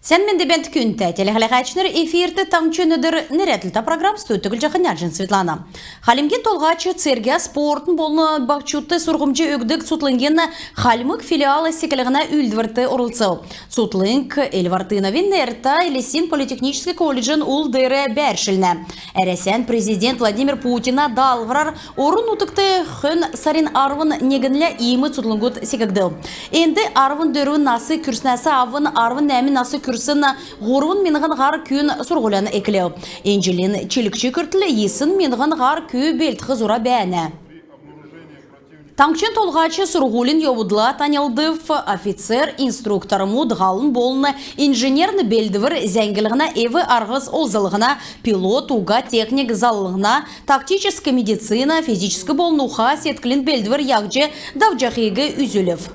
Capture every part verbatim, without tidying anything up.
Сән менд бәәнт, күндтә телехәләәчнр! Эфирт «Таңһчин өдр» нерәдлтә программ. Студьд Түглҗәхнә Җин Светлана. Хальмгин Толһач цергә, спортын болн баһчудт сурһмҗ өгдг цутхлңгин Хальмг филиал секлһнә үүлдврт орлцв. Цутхлң Эльвартыновин нертә Элстин политехническ колледжин ул деер бәәршлнә. Әрәсән президент Владимир Путина даалһврар орн-нутгт хөн сарин арвн негнлә иим цутхлңгуд секгдв. Энд арвн дөрвн нас күрснәс авн арвн нәәмн нас күрсн һурвн миңһн һар күн сурһулян эклв. Эн җилин чилгч күртл йисн миңһн һар күн белдх зура бәәнә. Таңһчин Толһач сурһулин йовдлла таньлдв. Офицер-инструктормуд һалын болн инженерн белдвр, зәңглһнә эв-арһс олзллһна, пилот уга техник заллһна, тактическ медицина, физическ болн ухан-седклин белдвр яһҗ давҗахиг үзүлв.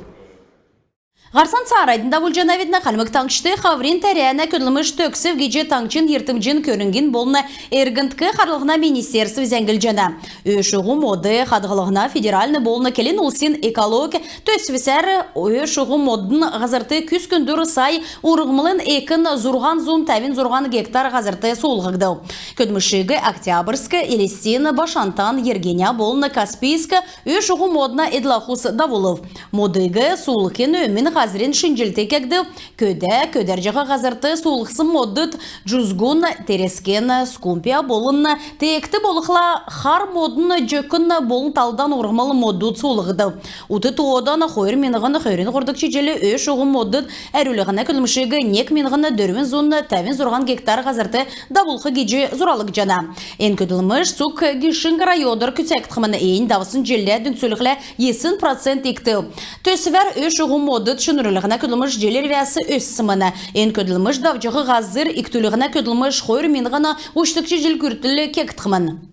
Һарцан цааранднь давулҗанавидн. Хальмг Таңһчд хаврин тәрәнә көдлмш төгсв гиҗ таңһчин йиртмҗин көрңгин болн эргндк харлһна министерств зәңглҗәнә. Ө-шуһу мод хадһллһна федеральн болн келн улсин «Экологь» төсвсәр ө-шуһу модн һазрт күскндүр сай урһмлын экн зурһан зун тәвн зурһан гектар һазрт суулһгдв. Көдлмшиг Октябрьск, Элстин, Башантан, Ергеня болн Каспийск ө-шуһу модна эдл-ахус давулв. Модыг суулһхин өмн һазрин шинҗллт кегдв. Көдә, көдәрҗәх һазрт суулһсн модд: Җузгун, Терескен, Скумпия болн теегт болхла Хар модн, Җөкн болн Талдан урһмл модд суулһгдв. Ут тоодан хойр миңһн хөрн һурвдгч җил ө-шуһу модд әрвллһнә көдлмшиг нег миңһн дөрвн зун тәвн зурһан гектар һазрт давулх гиҗ зуралгдҗана. Эн көдлмш цуг гишң районар күцәгдхмн. Эн давсн җиллә дүңцүлхлә йисн процент икдв. Төсвәр ө-шуһу модд шинрүллһнә көдлмш җил ирвәс өссмн. Эн көдлмш давҗах һазр икдүллһнә көдлмш хойр миңһн һучдгч җил күртл кегдхмн.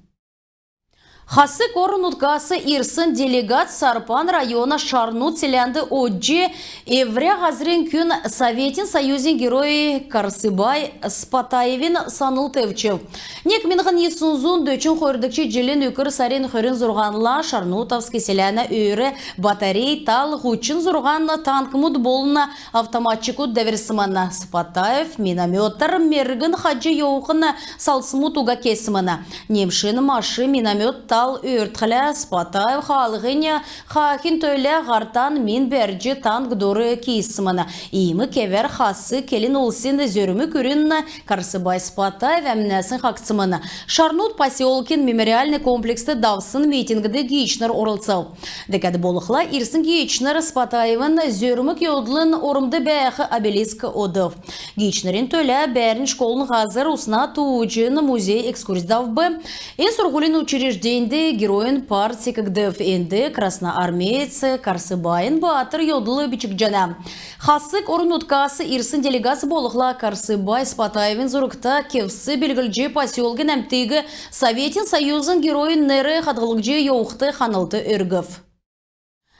Хасг орн-нутгас ирсн делегац Сарпан района Шарнут селәнд одҗ, эврә һазрин күн, Советин Союзин Герой Карсыбай Спатаевин санл тевчв. Нег миңһн йисн зун дөчн хойрдгч җилин үкр сарин хөрн зурһанла Шарнутовск селәнә өөр батарей тал һучн зурһан танкмуд болн автоматчикуд дәврсмн. Спатаев минометар мергн хаҗ йовхин салдсмуд уга кесмн. Немшин машин миномет тал өөрдхлә, Спатаев хаалһинь хаахин төлә һартан мин бәрҗ танк дор киисмн. Иим кевәр хасг келн улсин зөрмг үрн Карсыбай Спатаев әмнәсн хаһцсмн. Шарнут поселкин мемориальн комплекст давсн митингд гиичнр орлцв. Дәкәд болхла ирсн гиичнр Спатаевин зөрмг йовдлын ормд бәәх обелиск одв. Гиичнрин төлә бәәрн школын һазр усна тууҗин музей экскурс давв. Эн сурһулин учрежденьд Геройин парк секгдв. Энд красноармеец Карсыбайин баатр йовдл бичгдҗәнә. Хасг орн-нутгас ирсн делегац болхла Карсыбай Спатаевин зургта кевс белглҗ, поселкин әмтиг Советин Союзин Геройин нер хадһлҗ йовхд ханлт өргв.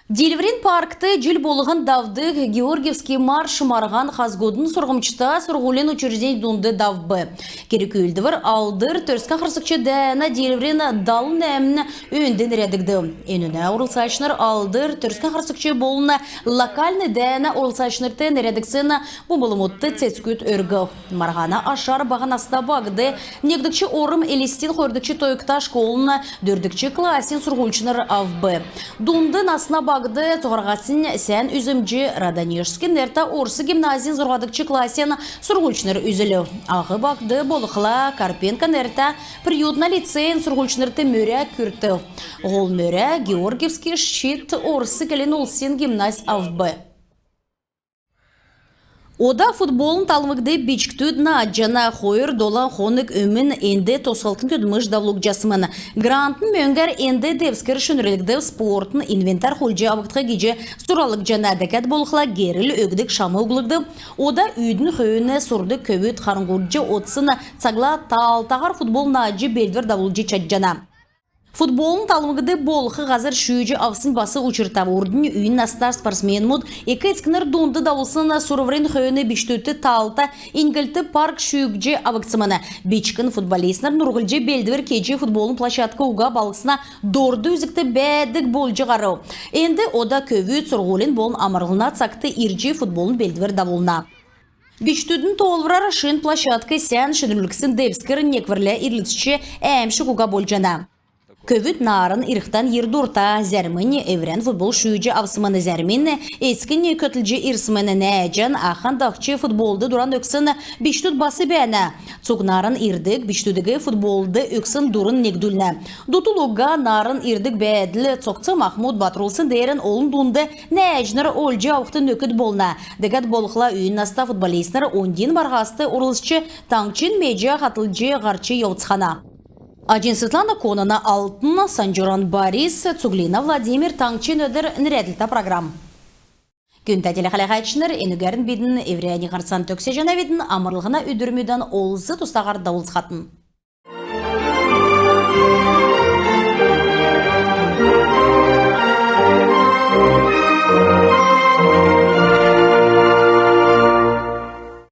Диилврин паркд җил болһн давдг «Георгиевский марш» марһан хазгудын сурһмҗта сурһулин учреждень дунд давв. Керг-үүлдвр Алдр Төрскән харсгч дәәнә Диилврин далн нәәмн өөнд нерәдгдв. Энүнә орлцачнр Алдр Төрскән харсгч болн локальн дәәнә орлцачнрт нерәдгдсн бумблмудт цецгүд өргв. Марһана ашар баһ наста багд негдгч орм Элстин хойрдгч тойгта школын дөрвдгч классин сурһульчнр авв. Дунд насна багд цуһараһаснь сән үзмҗ Радонежскин нертә орс гимназин зурһадгч классин сурһульчнр үзүлв. Ах багд болхла Карпенко нертә Приютна лицейин сурһульчнрт мөрә күртв. Һол мөрә «Георгиевский щит» орс келн улсин гимназь авв. Ода футболын талвңд бичкдүд наадҗана. Хойр долан хонг өмн энд тосхлтын көдлмш давулгдҗасмн. Грантын мөңгәр энд девскр шинрүлгдв, спортын инвентарь хулдҗ авгдх гиҗ зуралгдҗана. Дәкәд болхла герл өгдг шам углгдв. Ода үүдн хөөн сурдг көвүд харңһурҗ одсн цагла таалтаһар футбол наадҗ белдвр давулҗ чадҗана. Футболын талвңд болх һазр шүүҗ авснь бас учртав. Урднь үйн наста спортсменмүд эк-эцкнр дунд давулсн сурврин хөөн бичкдүдт таалта «Иньглт» парк шүүҗ авгдсмн. Бичкн футболистнр нурһлҗ белдвр кеҗ футболын площадк уга балһсна дорд үзгт бәәдг болҗ һарв. Энд ода көвүд сурһулин болн амрлһна цагт ирҗ футболын белдвр давулна. Бичкдүдин тоолврар шин площадк сән шинрүлгсн девскр некврлә ирлцҗ әәмшг уга болҗана. Көвүд нааран ирхдән йир дурта, зәрмнь эврән футбол шүүҗ авсмн, зәрмнь эцкнь көтлҗ ирсмн. Нәәҗән, ахн дахҗ футболд дуран өгсн бичкдүд бас бәәнә. Цуг нааран ирдг бичкдүдиг футболд өгсн дурн негдүлнә. Дутул уга нааран ирдг бәәдл Цогц-Махмуд батрулсн деерән олн дунд нәәҗнр олҗ авхд нөкд болна. Дәкәд болхла үйн наста футболистнр оньдин марһаст орлцҗ, таңһчин меҗә хатлҗ һарч йовцхана. Аҗин Светлана, Конана Алтн, Санҗуран Борис, Цуглина Владимир. «Таңһчин өдр» нерәдлтә программ. Күндтә телехәләһәчнр, энүгәрн бидн эврәннь һарцан төгсәҗәнәвидн. Амрлһна өдрмүдән олз-тустаһар давулцхатн.